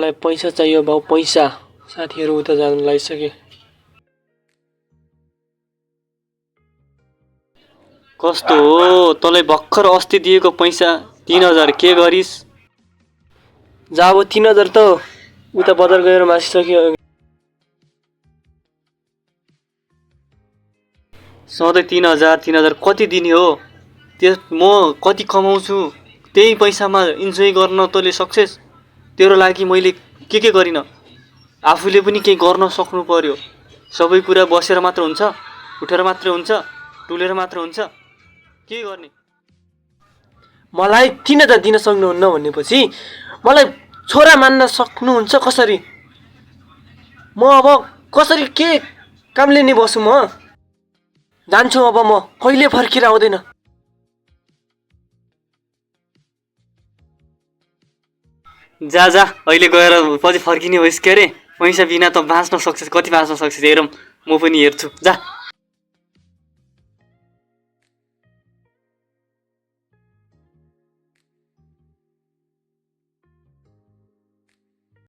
मलाई पैसा चाहियो भाउ, पैसा। साथीहरू उता जान लागिसके। कस्तो हो तँलाई भर्खर अस्ति दिएको पैसा 3000 के गरिस्? जा अब 3000 त उता बजार गएर मासिसक्यो। सधैँ 3000 कति दिने हो? म कति कमाउँछु त्यही पैसामा इन्जोय गर्न तँले सक्छेस? तेरो लागि मैले के गरिन? आफूले पनि केही गर्न सक्नु पर्यो। सबै कुरा बसेर मात्र हुन्छ? उठेर मात्र हुन्छ? टुलेर मात्र हुन्छ? के गर्ने? मलाई 3000 दिन सक्नुहुन्न भनेपछि मलाई छोरा मान्न सक्नुहुन्छ कसरी? म अब कसरी के कामले नि बसु? म जान्छु अब, म कहिले फर्केर आउँदैन। जा जा अहिले गएर पछि फर्किने होइस् के अरे? पैसा बिना त बाँच्न सक्छस्, कति बाँच्न सक्छस् हेरौँ, म पनि हेर्छु। जा।